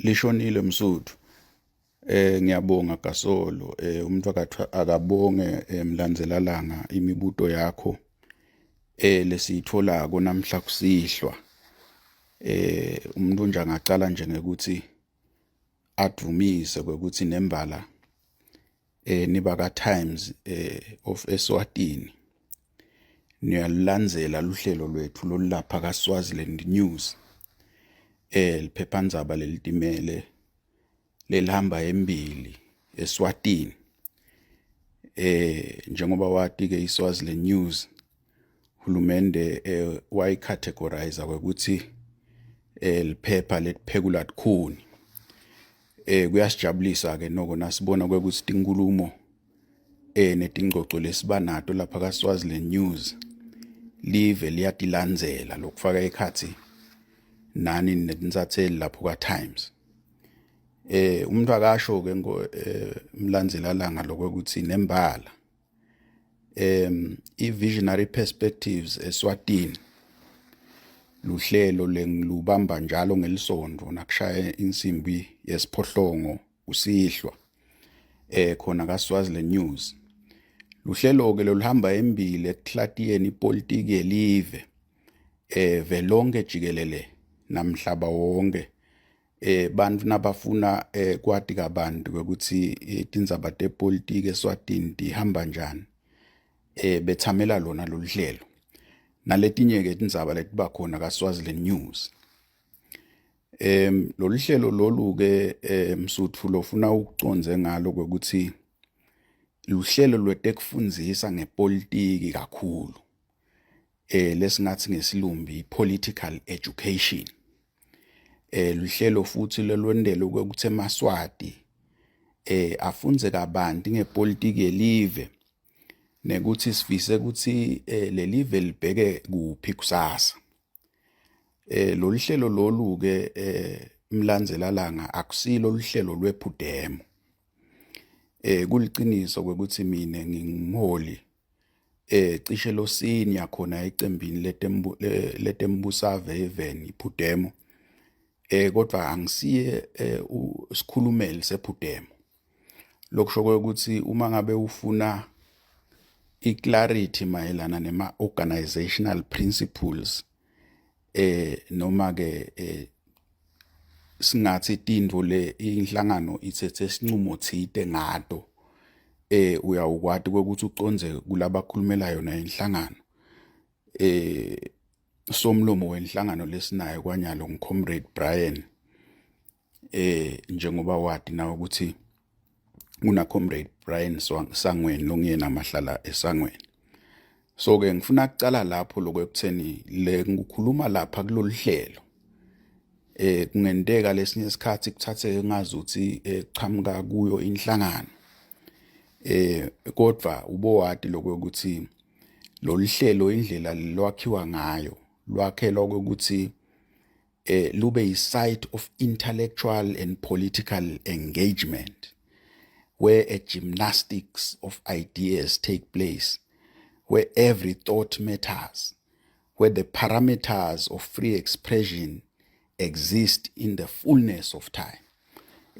Lishonile Msuthu. Ngiyabonga Gasolo. Umuntu akabonge mlandzelalanga imibuto yakho lesiyitholako namhla kusihlwa. Umuntu nje angacala nje ngekuthi advumise kwekuthi nembala niba ka Times of Eswatini niyalulandzela luhlelo lwethu lolulapha ka Swaziland News, liphephandzaba lelitimele lelihamba embili eSwatini. Njengoba wati ke iSwaziland News, hulumende wayicategorize kwekuthi liphepha letiphekula tikhuni. Kuyasijabulisa ke noko nasibona kwekuthi tinkulumo netingcoco lesiba nato lapha ka Swaziland News live liyatilandzela, lokufaka ekhatsi nani netinsatseli lapho ka Times. Umuntu akasho ke ngo mlandzelalanga lokuthi nembala i-Visionary Perspectives eSwatini luhlelo lengilubamba njalo ngelisonto nakushaya insimbi yesiphohlongo kusihlwa khona ka Swaziland News. Luhlelo ke loluhamba embili ekuhlatiyeni ipolitiki yelive velonke jikelele namhlaba wonke. Bantu nabafuna kwati kabanti ukuthi tindzaba tepolitiki eSwatini tihamba njani, bethamela lona loluhlelo naletinye ke tindzaba letiba khona ka Swaziland News. Lolu hlelo lolu ke, Msuthu, lofuna ukuconze ngalo kwekuthi luhlelo lwetekufundzisa ngepolitiki kakhulu, lesingathi ngesilumbi political education. Luhlelo futhi lolwendele ukuthi emaSwati afundze kabanti ngepolitiki yelive nekuthi sifise ukuthi lelive libheke kuphi kusasa. Lolu hlelo lolu ke, mlandzelalanga, akusilo luhlelo lwePhudemo. Kuliciniso kwekuthi mina ngingumholi cishe lo senior khona ecembini letembu letembusave eveni iPhudemo, kodwa angisiye isikhulumeli sePhudemo. Lokusho ukuthi uma ngabe ufuna iclarity mayelana nema organizational principles noma ke singathi tintfo le inhlangano ithethe sinqumo thite ngato, uyawukwati ukuthi uconze kulabakhulumela yona inhlangano. Somlomo wenhlangano lesinayo kwanyalo ngicomrade Brian, njengoba wadi nawe ukuthi kuna comrade Brian Sangweni longiyena mahlala esangweni. So ke ngifuna ukucala lapho lokho ekutheni le ngikukhuluma lapha kulolu hlelo kungenteka lesinye isikhathi kuthatheke ngazuthi kuchamuka kuyo inhlangano, kodwa ubowati lokho ukuthi lolu hlelo indlela lwakhiwa ngayo lwakhelwa ukuthi lube yi-site of intellectual and political engagement where a gymnastics of ideas take place, where every thought matters, where the parameters of free expression exist in the fullness of time.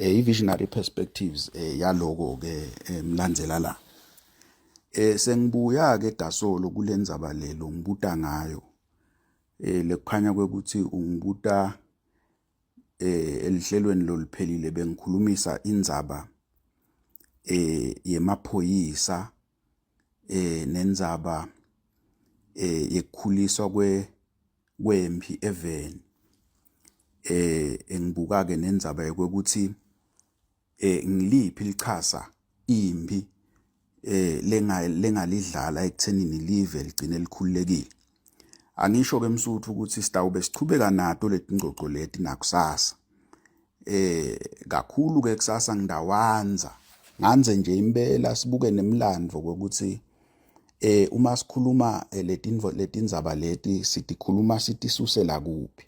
I-visionary perspectives yaloko ke, mlandzela la. Sengibuya ke Gasolo kulendzaba lelo ngibuta ngayo lekukhanya kwekuthi ungibuta elihlelweni loluphelile bengikhulumisa indzaba yemaphoyisa nendzaba yekukhuliswa kwemphi eveni, engibuka ke nendzaba yokuthi ngiliphi lichaza impi lenga lengalidlala ekuthenini live ligcine likhululekile. Angisho ke Msuthu ukuthi sitawube sichubeka nato letingcoco leti nakusasa. Kakhulu ke kusasa ngidawanza nganze nje impela sibuke nemlando kokuthi uma sikhuluma letinvo letindzaba leti sitikhuluma sitisusela kuphi,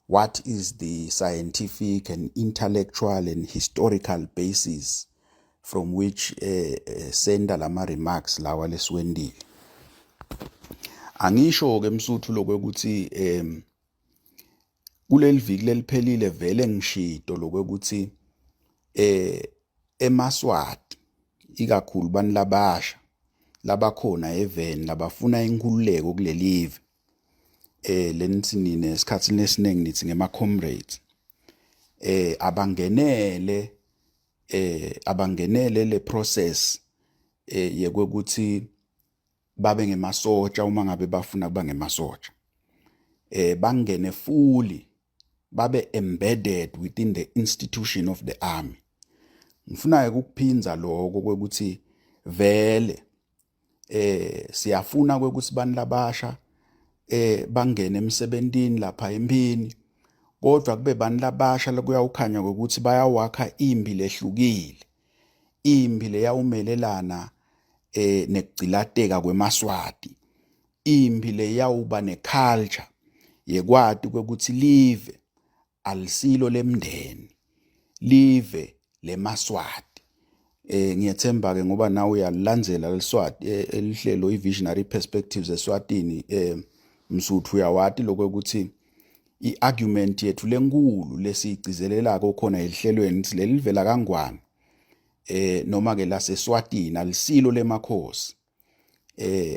what is the scientific and intellectual and historical basis from which senda lama remarks lawa lesiwendile. Angisho ke Msuthu lokuthi Kuleli viki leliphelile vele ngishito lokwekuthi emaSwati ikakhulu bani labasha labakhona eveni labafuna inkhululeko kulelive lenithi nine esikhathini esiningi nithi ngema comrades abangenele abangenele le process yekwekuthi babe ngemasotsha uma ngabe bafuna kuba ngemasotsha bangene fully babe embedded within the institution of the army. Ngifuna ke ukuphinza lokho kwekuthi vele siyafuna kwekuthi bani labasha bangene emsebentini lapha empini, kodwa kube bani labasha lokuyawukhanya ukuthi bayawakha impi lehlukile, impi leyawumelelana nekugcilateka kwemaSwati, impi leyawuba neculture yekwati kwekuthi live alisilo lemndeni, live lemaSwati. Ngiyethemba ke ngoba nawe uyalilandzela leSwati elihlelo iVisionary Perspectives eSwatini, Msuthu, uyawati lokuthi iargument yethu lenkulu lesiyigcizelelako khona ehlelweni ukuthi leli livela kaNgwane noma ke laseSwatini alisilo lemakhosi.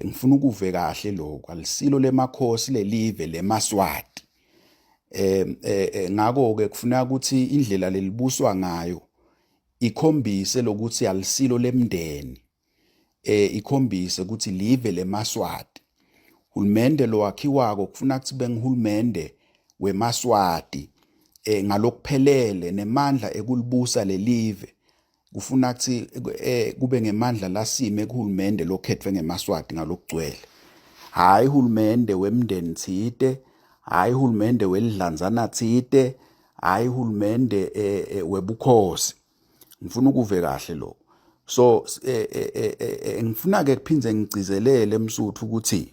Ngifuna ukuve kahle lokho, alisilo lemakhosi lelive lemaSwati. Ngakho ke kufuna ukuthi indlela lelibuswa ngayo ikhombise lokuthi alisilo lemndeni, ikhombise ukuthi live lemaSwati. Hulumende lowakhiwako kufuna ukuthi bengihulumende wemaSwati ngalokuphelele, nemandla ekulibusa lelive kufuna ukuthi kube ngemandla lasime kuhulumende lokhethwe ngemaSwati ngalokugcwele, hayi hulumende wemndeni tsite, hayi hulumende welidlanzana tsite, hayi hulumende webukhosi. Ngifuna ukuve kahle lokho. So ngifuna ke kuphindze ngigcizelele, Msuthu, ukuthi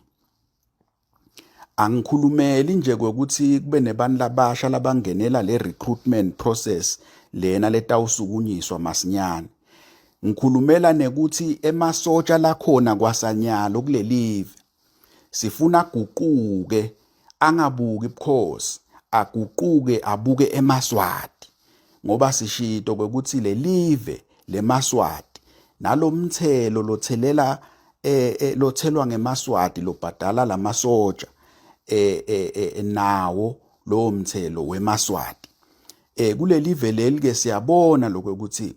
angikhulumeli nje kwekuthi kube nebantu labasha labangenela le recruitment process lena letawusukunyiswa masinyane. Ngikhulumela nekuthi emasotsha lakhona kwasanyalo kulelive sifuna aguquke, angabuki ubukhosi, aguquke abuke emaSwati, ngoba sishito kwekuthi lelive lemaSwati nalomthelo lothelela lothelwa ngemaSwati lobhadala lamasotsha nawo lowo mthelo wemaSwati. Kulelive leli ke siyabona lokuthi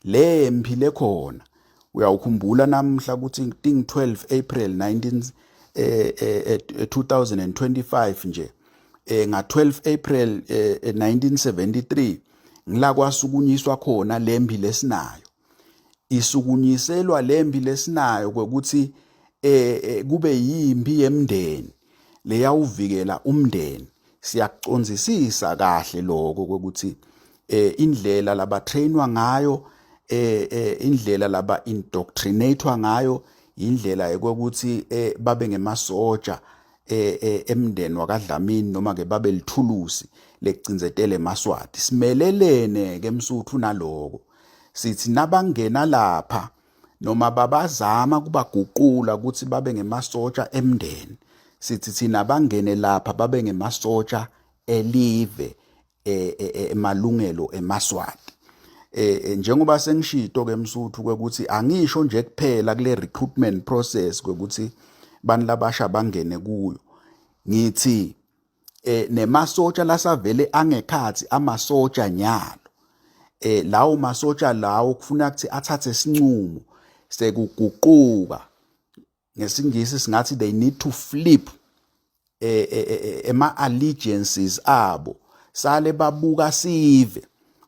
lempi lekhona, uyawukhumbula namhla ukuthi ting 12 April 19 2025 nje, nga 12 April 1973 ngila kwasukunyiswa khona lempi lesinayo. Isukunyiselwa lempi lesinayo kwekuthi kube yimpi yemndeni leyawuvikela umndeni. Siyakucondzisisa kahle lokho kwekuthi indlela labatrainwa ngayo, indlela laba indoctrinatewa ngayo, indlela yokuthi babe ngemasoja emndeni wakaDlamini noma ke babe lithulusi lekucindzetela emaSwati. Simelelene ke, Msuthu, naloko. Sithi nabangena lapha noma babazama kubaguqula ukuthi babe ngemasotsha emndeni, sithi thina bangene lapha babe ngemasotsha elive emalungelo emaSwati. Njengoba sengishito ke, Msuthu, ukuthi angisho nje kuphela kule recruitment process kwekuthi bantu labasha bangene kuyo, ngithi nemasotsha lasavele angekhathi amasotsha nyalo, lawo masotsha lawo kufuna ukuthi athathe isinqumo sekuguquka. Ngesingisi singathi they need to flip ema allegiances abo, sale babuka sive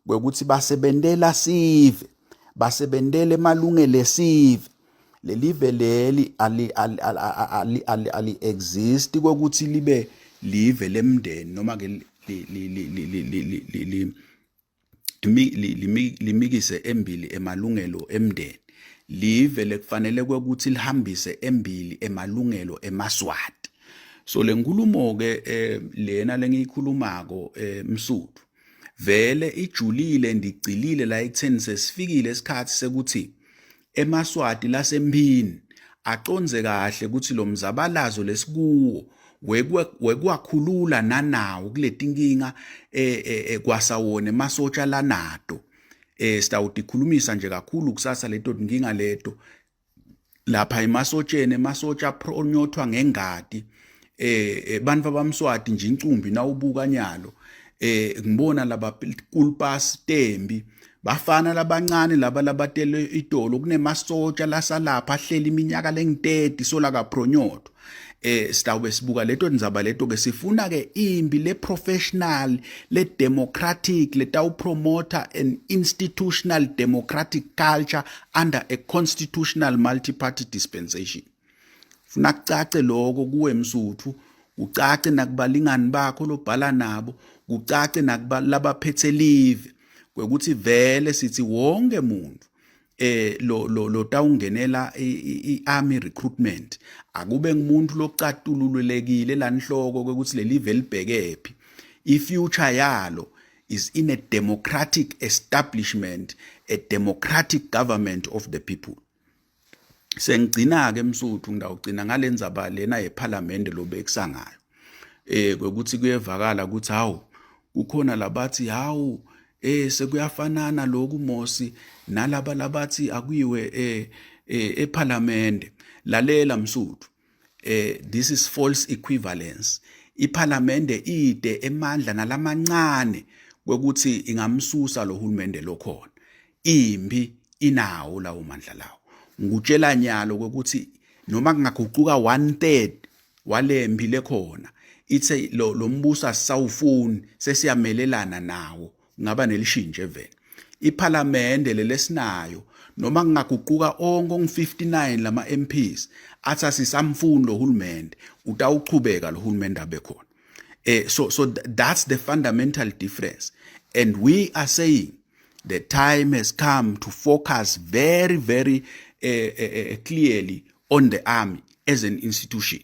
kwekuthi basebentela sive, basebentele emalungelo esive. Lelive leli ali ali ali ali ali exist kwekuthi libe live lemndeni noma ke li limikise embili emalungelo emndeni. Live lekufanele kwekuthi lihambise embili emalungelo emaSwati. So le nkulumo ke lena lengiyikhulumako, Msuthu, vele ijulile, ndigcilile la ekutheni sesifikile isikhathi sekuthi emaSwati lasempini aconze kahle ukuthi lo mzabalazo lesikuwo. Wekwakhulula nanawo kuletinkinga kwasawona emasotsha lanato. Sitawutikhulumisa nje kakhulu kusasa leto tinkinga leto lapha emasotsheni. Emasotsha apronyothwa ngengati bantfu abamswati nje incumbi. Nawubuka nyalo, ngibona laba kulpas tembi, bafana labancane laba labatele itolo, kunemasotsha lasalapha ahleli iminyaka lengu-30 sola kapronyotwa. Sitawube sibuka leto ndzaba leto ke. Sifuna ke impi le professional, le democratic, letawupromota an institutional democratic culture under a constitutional multi-party dispensation. Funa kucace lokho kuwe Msuthu, kucace nakubalingani bakho lobhala nabo, kucace nakuba labaphethe live kwekuthi vele sithi wonke umuntu lo lo lotawungenela i-army recruitment akube ngumuntu locatululekile lanhloko ukuthi lelive libhekephi, i-future yalo is in a democratic establishment, a democratic government of the people. Sengigcina ke Msuthu, ngidawugcina ngalendzaba lena yeParliament lobekusangayo kwekuthi kuyevakala ukuthi hawu, kukhona labathi hawu, sekuyafanana lokhu mosi nalaba labathi akuyiwe eParliament. Lalela Msuthu, this is false equivalence. Iphalamende ide emandla nalamancane kwekuthi ingamsusa lo hulumende lokhona. Impi inawo lawo mandla lawo. Ngikutshela nyalo kwekuthi noma kungaguquka 1/3 walempi lekhona, ithe lo mbuso asisawufuni, sesiyamelelana nawo, kungaba nelishintshe vele. Iphalamende lelesinayo, noma kungaguquka onke ongu-59 lama MPs athi asisamfuni lo hulumende, utawuchubeka lo hulumende abe khona. So that's the fundamental difference, and we are saying the time has come to focus very very clearly on the army as an institution.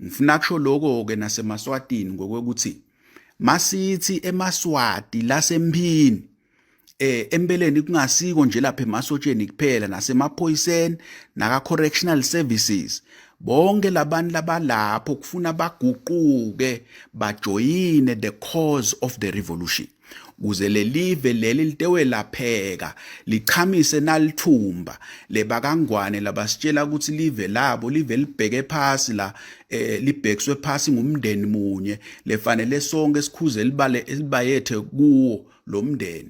Ngifuna kusho lokho ke nasemaswatini ngokuthi masithi emaswati lasemphini, empeleni kungasiko nje lapha emasotsheni kuphela, nasemaphoyiseni naka correctional services, bonke labantu labalapho kufuna baguquke, bajoyine the cause of the revolution ukuze lelive leli litewelapheka, lichamise nalithumba lebakangwane labasitshela ukuthi live labo live libheke phasi la, libhekiswe phasi ngumndeni munye lefanele sonke sikhuze libale libayethe kuwo lo mndeni,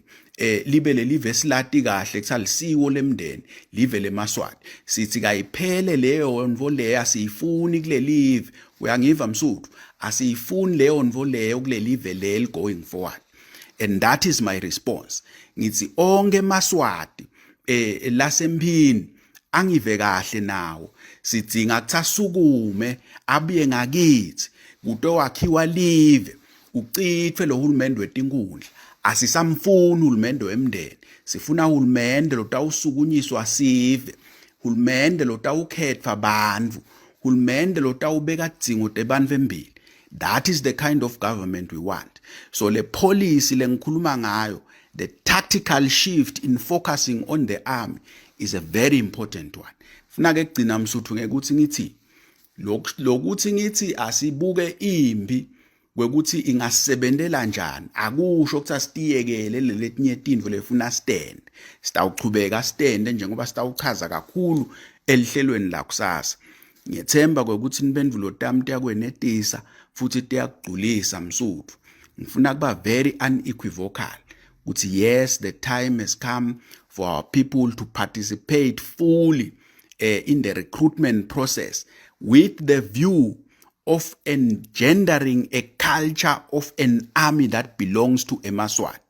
libe lelive esilati kahle kusalisiwo lemndeni, live lemaswati. Sithi kayiphele leyo nto leyo, asiyifuni kulelive. Uyangiva Msuthu? Asiyifuni leyo nto leyo kulelive leli going forward, and that is my response. Ngithi onke emaswati lasemphini angive kahle nawo, sidzinga kuthi asukume abuye ngakithi kutowakhiwa live, ucithwe lo hulumende wetinkundla. Asisamfuni hulumende wemndeni, sifuna hulumende lotawusukunyiswa sive, hulumende lotawukhetfwa bantfu, hulumende lotawubeka tidzingo tebantfu embili. That is the kind of government we want. So le policy lengikhuluma ngayo, the tactical shift in focusing on the army, is a very important one. Funa ke kugcina Msuthu ngekuthi ngithi lokuthi ngithi asibuke impi kwekuthi ingasebentela njani, akusho ukuthi asitiyekele leletinye tintfo lefuna stand. Sitawuchubeka stand njengoba sitawuchaza kakhulu elihlelweni la kusasa. Ngiyethemba kwekuthi impendvulo tami tiyakwenetisa futhi tiyakugculisa Msuthu. Ngifuna kuba very unequivocal ukuthi yes, the time has come for our people to participate fully in the recruitment process with the view of engendering a culture of an army that belongs to emaswati,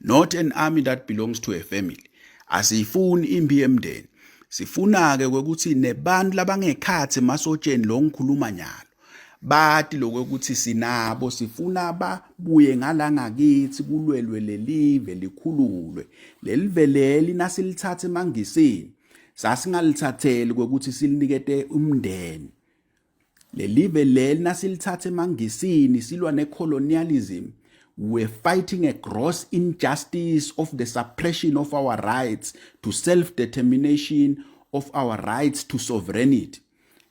not an army that belongs to a family. Asiyifuni impi yemndeni. Sifuna ke ukuthi nebantu labangekhathi emasotsheni lo ngikhuluma nyalo bathi lokuthi sinabo, sifuna babuye ngala ngakithi kulwelwe lelive, likhululwe lelive leli. Nasilithatha emangisini, sasingalithatheli kwekuthi silinikete umndeni. Lelive leli nasilithatha emangisini, silwa necolonialism, we're fighting a gross injustice of the suppression of our rights to self-determination, of our rights to sovereignty.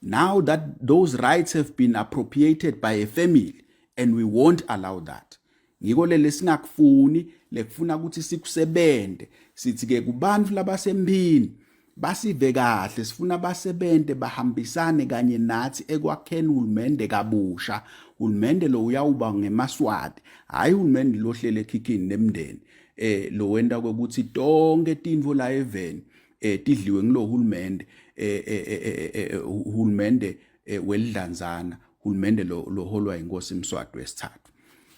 Now that those rights have been appropriated by a family, and we won't allow that. Ngiko lele singakufuni, lekufuna ukuthi sikusebente. Sithi ke kubantu labasempini basive kahle, sifuna basebente bahambisane kanye nathi ekwakheni uhulumende kabusha. Uhulumende lo uyawuba ngemaSwati, hayi uhulumende lohlele ekhikhini nemndeni lo wenta kwekuthi tonke tintfo la eveni tidliwe ngilo hulumende, hulumende welidlanzana, hulumende lo loholwa inkosi Mswati wesithathu.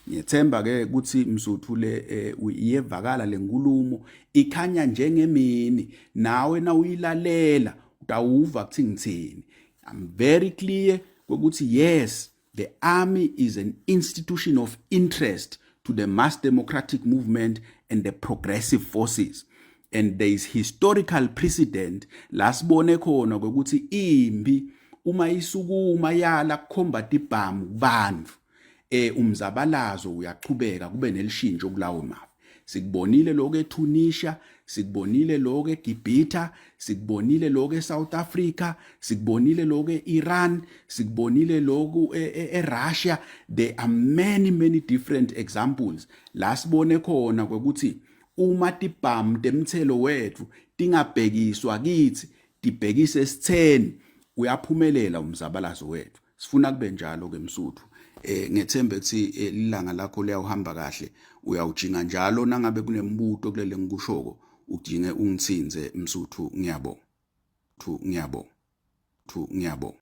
Ngiyethemba ke ukuthi Msuthu le iyevakala lenkulumo, ikhanya njengemini, nawe na uyilalela utawuva kuthi ngithini. I'm very clear ukuthi yes, the army is an institution of interest to the mass democratic movement and the progressive forces, and there is historical precedent la sibone khona ukuthi impi uma isukuma yala kukhomba tibhamu kubantu, umzabalazo uyachubeka kube nelishintsho kulawo mavi. Sikubonile lokho eTunisia, sikubonile lokho eGibhitha, sikubonile lokho eSouth Africa, sikubonile lokho eIran, sikubonile lokho eRussia. There are many, many different examples la sibone khona ukuthi uma tibhamu temthelo wethu tingabhekiswa kithi, tibhekise esitheni, uyaphumelela umzabalazo wethu. Sifuna kube njalo ke, Msuthu. Ngethemba ukuthi ilanga lakho liyawuhamba kahle, uyawujinga njalo. Nangabe kunembuto kulele ngikushoko, ujinge ungithinze, Msuthu. Ngiyabonga, thu, ngiyabonga, thu, ngiyabonga.